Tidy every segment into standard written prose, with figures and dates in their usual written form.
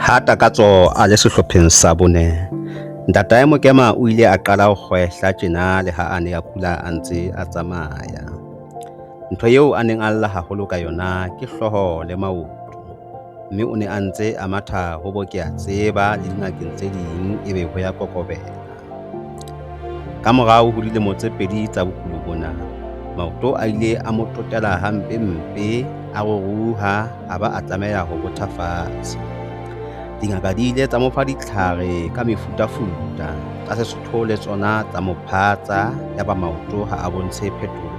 Ha Takatso a le sehlopheng sa bone, ntatae Mokema o ile a qala ho kgwehla tjena le ha a ne a kula a ntse a tsamaya. Ntho eo a neng a lla haholo ka yona ke hlooho le maoto, mme o ne a ntse a matha ho bo ke a tseba le dingakeng tse ding ebe ho ya kokobela. Ka morao ho dilemo tse pedi tsa bokulo bona, maoto a ile a mo totela hampe-mpe, a ruruha, a ba a tlameha ho botha fatshe. Dingaka di ile tsa mo fa ditlhare ka mefutafuta, tsa Sesotho le tsona tsa mo phatsa, yaba maoto ha a bontshe phetoho.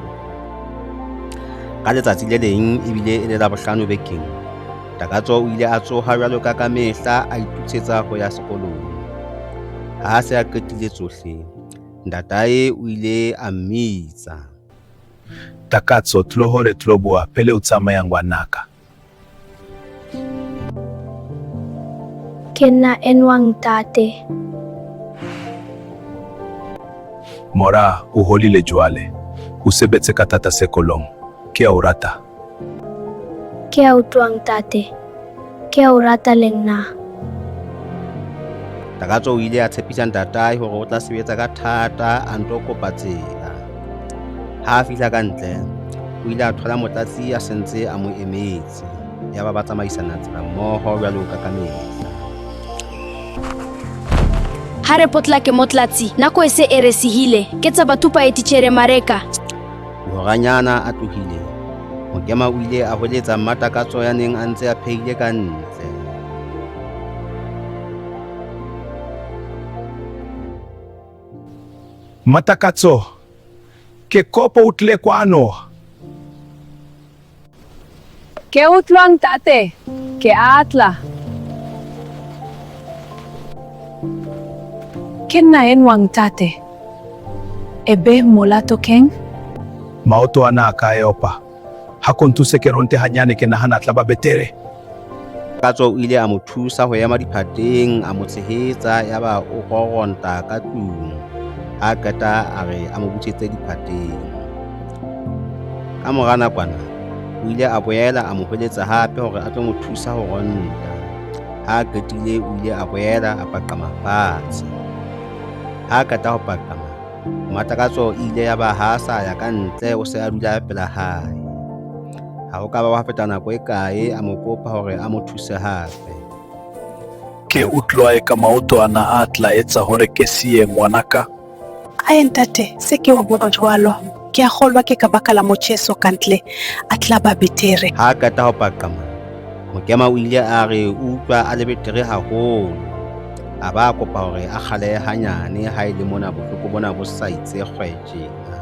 Ka letsatsi le leng ebile e le Labohlano bekeng, Takatso o ile a tsoha jwalo ka kamehla a itokisetsa ho ya sekolong. Ha a se a qetile tsohle, ntatae o ile a mmitsa. Takatso, tloho re tlo bua pele o tsamaya ngwanaka. Ke nna enwa ntate. Mora, o holile jwale. O sebetse ka thata sekolong. Ke a o rata. Ke a utloa ntate. Ke a u rata le nna. Takatso o ile a tshepisa ntatae hore o tla sebetsa ka thata a nto kopa tsela. Ha a fihla ka ntle, o ile a thola Motlatsi a sentse a mo emetse. Yaba ba tsamaisana tsela mmoho jwalo ka kamehla. Ha re potlake Motlatsi, nako e se e re sihile. Ke tsaba thupa e titjhere Mareka. Dihoranyana a tlohile, Mokema o ile a hweletsa Mmatakatso ya neng a ntse a phehile ka ntle. Mmatakatso, ke kopa o tle kwano. Ke utlwa ntate, ke a tla. Ke nna enwa ntate. Ebe molato keng? Maoto ana a ka a opa. Hako nthuse ke ronte hanyane ke nahana a tla ba betere. Katso o ile a mo thusa ho ema diphateng, a mo tshehetsa yaba o roronta ka tlung. Ha a qeta a re a mo busetse diphateng. Ka mora nakwana, o ile a boela a mo hweletsa hape hore a tlo mo thusa ho ronta. Ha a qetile o ile a boela a paqama fatshe. Ha a qeta ho paqama, Mmatakatso e ile ya ba ha a sa ya ka ntle o se a dula pela hae. Ha ho ka ba wa feta nako e kae a mo kopa hore a mo thuse hape. Ke utloa eka maoto ana a tla etsa hore ke siee ngwanaka. Ae ntate, se ke wa bua jwalo. Ke a kgolwa ke ka baka la motjheso kantle a tla ba betere. Ha a qeta ho paqama, Mokema o ile a re o utlwa a le betere haholo. A ba a kopa hore a kgalehe hanyane ha e le mona bohloko bona bo sa itse kgwe tjena,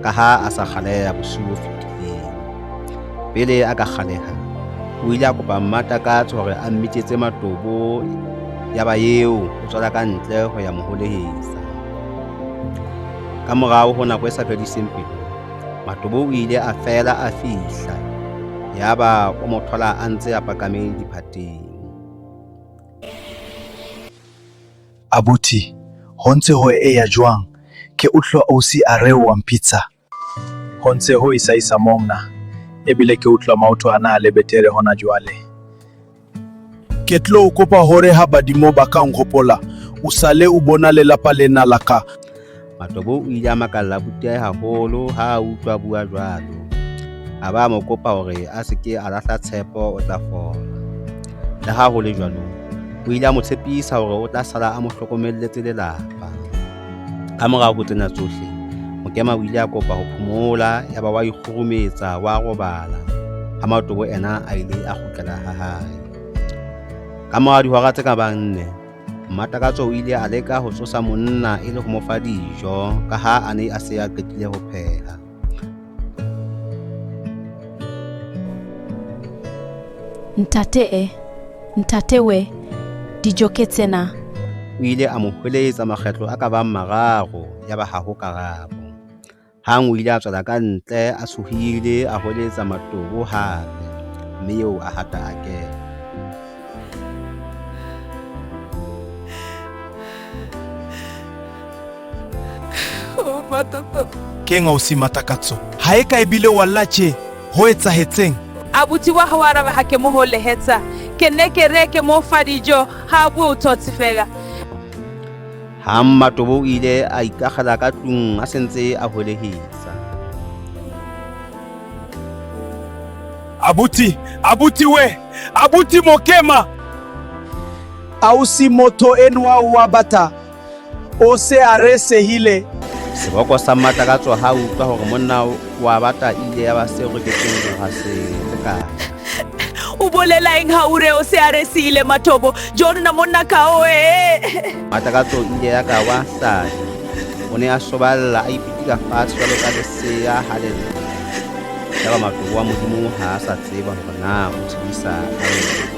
ka ha a sa kgaleha bosiu bo fetileng. Pele a ka kgaleha, o ile a kopa Mmatakatso hore a mmitsetse Matobo yaba eo o tswela ka ntle ho ya mo holehetsa. Ka morao ho nako e sa fediseng pelo, Matobo o ile a fela a fihla yaba o mo thola a ntse a pakame diphateng. Abuti, ho ntse ho eya jwang? Ke utlwa ausi a re o a mpitsa. Ho ntse ho isaisa monna, ebile ke utlwa maoto ana a le betere hona jwale. Ke tlo o kopa hore ha badimo ba ka nkgopola, o sale o bona lelapa lena la ka. Matobo o ile a makalla abutiae haholo ha a utlwa a bua jwalo. A ba a mo kopa hore a se ke a lahla tshepo o tla fola. Le ha ho le jwalo, o ile a mo tshepisa hore o tla sala a mo hlokomelletse lelapa. Ka morao ho tsena tsohle, Mokema o ile a kopa ho phomola yaba wa ikgurumetsa wa robala ha Matobo ena a ile a kgutlela ha hae. Ka mora dihora tse ka bang nne, Mmatakatso o ile a leka ho tsosa monna e le ho mo fa dijo ka ha a ne a se a qetile ho pheha. Ntate e, ntate we, dijo ke tsena. O ile a mo hweletsa makgetlo a ka bang mararo yaba ha ho karabo. Hang o ile a tswela ka ntle a tshohile a hweletsa Matobo hape mme eo a hata a kena. Keng ausi Matakatso? Ha e ka ebile wa lla tje, ho etsahetseng? Abuti wa hao araba ha ke mo holehetsa. Ke ne ke re ke mo fa dijo, ha a bue o thotse feela. Ha Mmatobo o ile a ikakgela ka tlung a sentse a hwelehisa. Abuti, abuti we, abuti Mokema. Ausi motho enwa wa bata, o se a re sehile. Seboko sa Mmatakatso ha a utlwa hore monna wa bata ile ya ba se roketseng moraseng se kae. O bolela eng ha o re o se a re siile Mathobo? Jonna monna ka oe. Matakatso ile ya ka wa hlanya. O ne a soballa a ipitika fatshe jwalo ka lesea ha le lla. Yaba Matobo wa Modimo ha a sa tseba hore na o tshedisa ka eng.